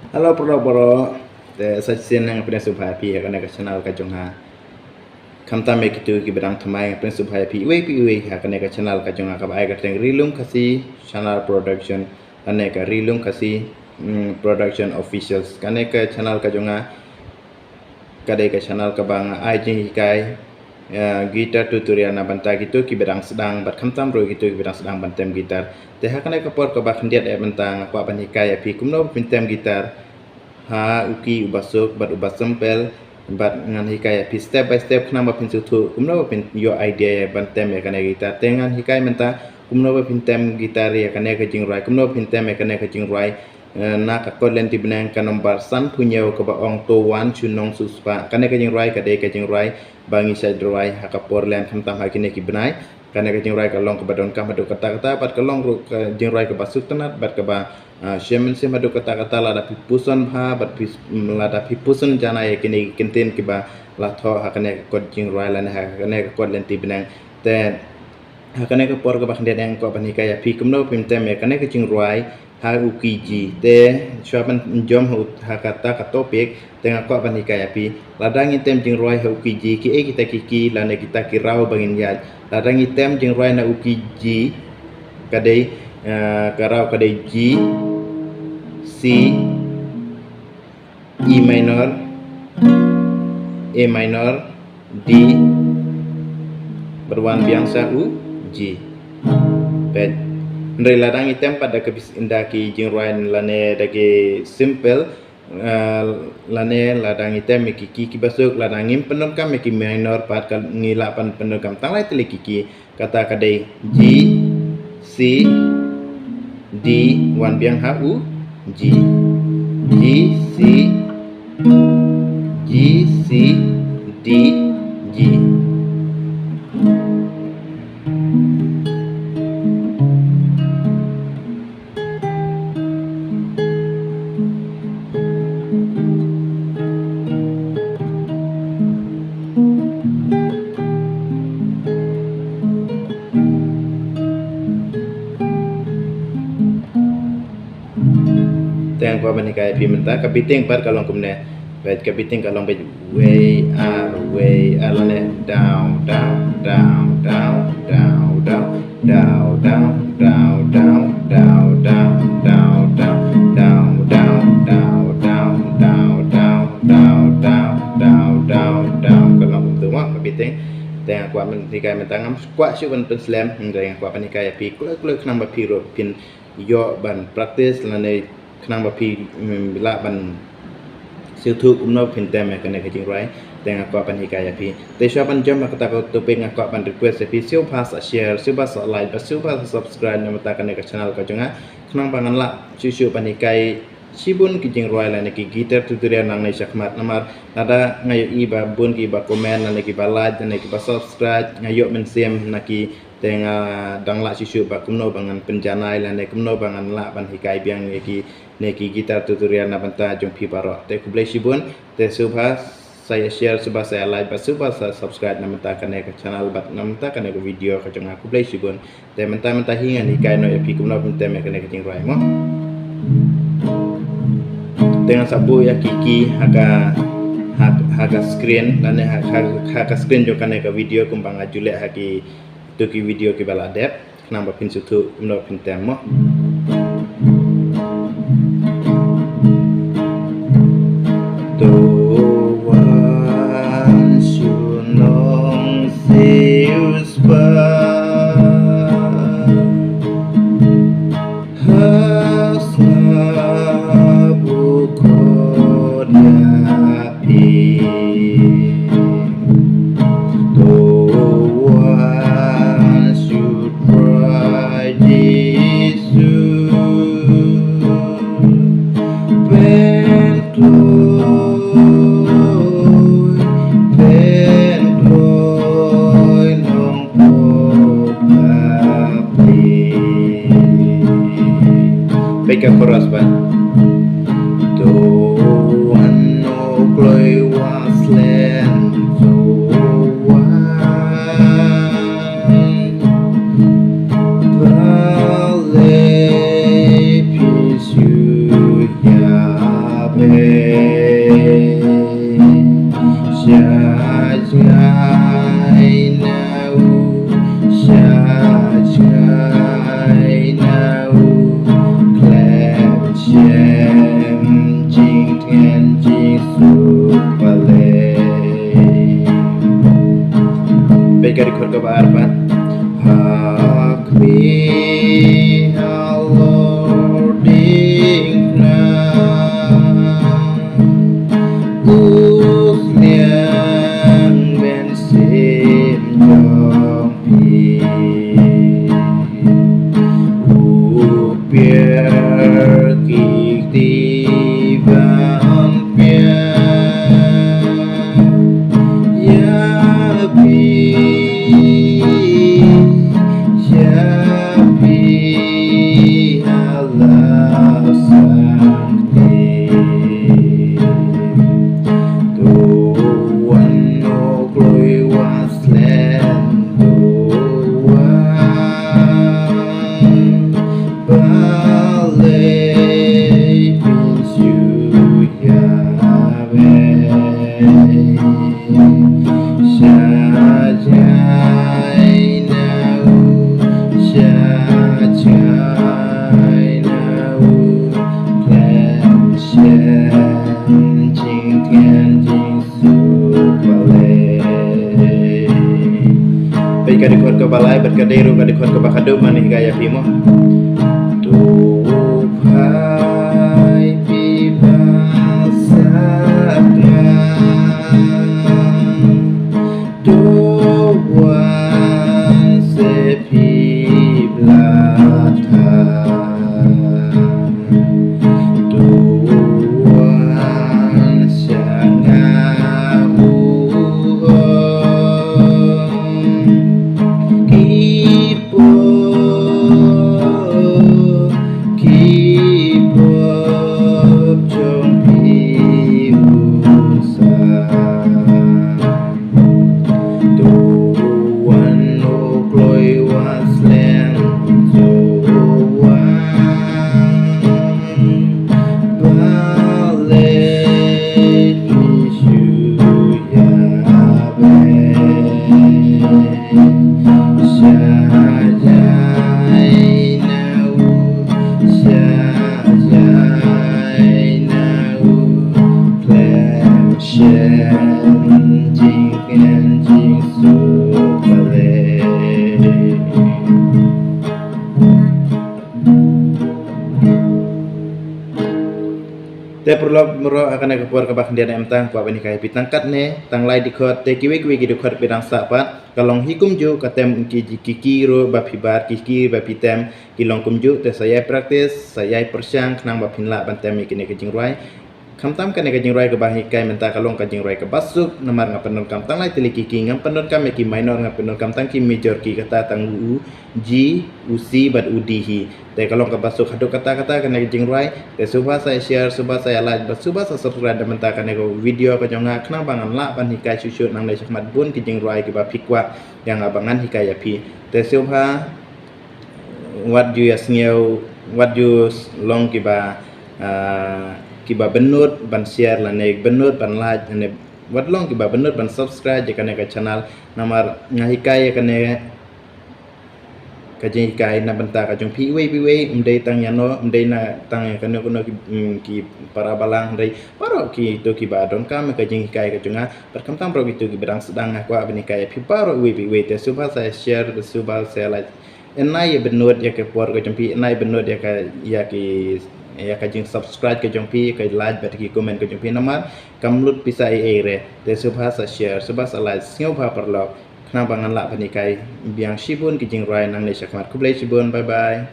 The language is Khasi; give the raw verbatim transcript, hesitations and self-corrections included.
Hello, paralok baroh. Te sa shisien nga pdiang sngewbha ïa phi ha kane ka channel ka jong nga. Khamtam ïa kito kiba dang thymmai, nga pdiang sngewbha ïa phi iwei pa iwei ha kane ka channel ka jong nga kaba ai kyrteng Ri Lum Khasi Channel Production, kane ka Ri Lum Khasi, mm, Production Officials. Kane ka channel ka jong nga ka dei ka channel kaba nga ai jinghikai, eh, guitar tutorial na bynta kito kiba dang sdang bad khamtam ruh kito kiba dang sdang ban tem guitar. Te ha kane ka por kaba khyndiat eh mynta nga kwah ban hikai ïa phi kumno ba phin tem guitar ha u key uba suk bad uba simple, bad ngan hikai ïa phi step by step khnang ba phin sngewthuh kumno ba phin ïoh idea ban tem ïa kane guitar. Te ngan hikai mynta kumno ba phin tem guitar ïa kane ka jingrwai, kumno ba phin tem ïa kane ka jingrwai, eh, na ka chord lynti bneng ka nombar sanphew hynñiew kaba ong: To wan shu nong shu spah. Kane ka jingrwai ka dei ka jingrwai ba ngi shait rwai ha ka por lem khamtam ha kine ki bnai. Kane ka jingrwai ka long kaba donkam haduh katta katta bad ka long ruh ka jingrwai kaba sngewtynnat bad kaba, ah, shem mynsiem haduh katta katta. Lada phi puson bha bad phi, mm, lada phi puson janai ïa kine ki kyntien kiba la thoh ha kane ka chord jingrwai lane ha kane ka chord lynti bneng. Te ha kane ka por kaba khyndiat eh nga kwah ban hikai ïa phi kumno ba phin tem ïa kane ka jingrwai ha u key G. Te shuwa ban jop ha u, ha kata ka topic, te nga kwah ban hikai ïa phi, lada ngi tem jingrwai ha u key G, kiei kita ki key lane kita ki raw ba ngin ïaid? Lada ngi tem jingrwai na u key G, ka dei, eh, ka raw ka dei G, C, E minor, A minor, D, bad wan biang sha u G. Peit. Hynrei lada ngi tem pat da ka bis-, da ki jingrwai lane da ki simple, eh, lane lada ngi tem ïa ki key kiba suk, lada ngim pyndonkam ïa ki minor pat, ka ngi lah ban pyndonkam tang lai tylli ki key. Kata ka dei G, C, D, wan biang ha u G. G, C, G, C, D, G. Te nga kwah ban hikai ïa phi mynta ka beating pat ka long kumne. Peit ka beating ka long peit, wei ar, wei ar, lane down, down, down, down. Ka long kumtu mo ka beating. Te nga kwah ban hikai mynta, ngam kwah shuh ban pynslem, hynrei nga kwah ban hikai ïa phi kloi kloi khnang ba phi ruh phin ïoh ban practice lane khnang ba phi, mm, lah ban sngewthuh kumno phin tem ïa kane ka jingrwai. Te nga kwah ban hikai ïa phi. Te shuwa ban jop ha kata ka topic nga kwah ban request ïa phi, sngewbha sa share, sngewbha sa like, bad sngewbha sa subscribe na bynta kane ka channel ka jong nga, khnang ba ngan lah shuh shuh ban hikai shibun ki jingrwai lane ki guitar tutorial nangne shakhmat. Namar lada nga ïohi ba bun kiba comment lane kiba like lane kiba subscribe, nga ïoh mynsiem na ki. Te nga dang lah shuh shuh ba kumno ba ngan pynjanai lane kumno ba ngan lah ban hikai biang ïa kine ki guitar tutorial na bynta jong phi baroh. Te khublei shibun. Te sngewbha sa ïa share, sngewbha sa ïa like, bad sngewbha sa subscribe na bynta kane ka channel bad na bynta kane ka video ka jong nga. Khublei shibun. Te mynta mynta hi ngan hikai noh ïa phi kumno phin tem ïa kane ka jingrwai mo. Te ngan sa buh ïa ki key ha ka, ha, ha ka screen lane ha, ha, ha ka screen jong kane ka video kumba nga ju leh ha ki, kito ki video kiba la dep, khnang ba phin sngewthuh kumno phin tem mo. To wan shu nong sngewspah. Ha sngap u khot ïa phi. To wan shu try Jisu. Pynthoi, pynthoi nong pop ha phi. Peit ka chorus ba. To wan, O kloi wa slem, to wan. Balei phi shu ïa Bar bar. Ha khmih halor diengphna, u sliang mynsiem jong phi, u piar ki kti ban piar ïa phi, ïa phi ha la sangti. To wan, O kloi wa slem, to wan. Balei phin shu ïa wei? Sha jai na u, sha jai na u, khlem shen jingtngen jing suk balei. Peit ka dkhot kaba lai bad ka dei ruh ka dkhot kaba khadduh ban hikai ïa phi mo. To phai phi ba sah tang, to wan se phi bla tang. To wan sha nga u hong. Ki pop, ki pop jong phi u sa. To wan, O kloi wa slem, to wan. Balei phi shu ïa wei? Sha jai na u, sha jai na u, khlem shen jingtngen jing suk balei. Te paralok baroh, ha kane ka por kaba khyndiat ne em tang, kwah ban hikai ïa phi tang katne, tang lai dkhot, te kiwei kiwei ki dkhot phi dang sah pat, ka long hi kumjuh, ka tem ki, ki, ki key ruh ba phi bar, ki key ba phi tem, ki long kumjuh, te sa ïai practice, sa ïai pyrshang, khnang ba phin lah ban tem ïa kine ki jingrwai. Khamtam kane ka jingrwai kaba hikai mynta ka long ka jingrwai kaba suk, namar nga pyndonkam tang lai tylli ki key, ngam pyndonkam ïa ki minor, nga pyndonkam tang ki major key, kata tang u G, u C bad u D hi. Te ka long kaba suk haduh katta katta kane ka jingrwai. Te sngewbha sa share, sngewbha sa like, bad sngewbha sa subscribe da mynta kane ka video ka jong nga, khnang ba ngan lah ban hikai shuh shuh nangne shakhmat bun ki jingrwai kiba phi kwah ïa nga ba ngan hikai ïa phi. Te sngewbha wat ju ïa sngew, wat ju long kiba, ah, kiba bynnud ban share lane bynnud ban like lane wat long kiba bynnud ban subscribe ïa kane ka channel, namar nga hikai ïa kane ka jinghikai na bynta ka jong phi iwei pa iwei, ym dei tang ïano, ym dei na tang ïa kano kano ki, mm, ki para balang, hynrei baroh kito kiba donkam ïa ka jinghikai ka jong nga, bad khamtam baroh kito kiba dang sdang, nga kwah ban hikai ïa phi baroh iwei pa iwei. Te sngewbha sa share, te sngewbha sa like. Yn ai bynnud ïa ka por ka jong phi, yn ai bynnud ïa ka, ïa ki, ïa ka jingsubscribe ka jong phi, ïa ka like bad ki comment ka jong phi, namar kam lut pisa ei ei re. Te sngewbha sa share, sngewbha sa like, sngewbha paralok. Khnang ba ngan lah ban hikai biang shibun ki jingrwai nangne shakhmat. Khublei shibun, bye bye.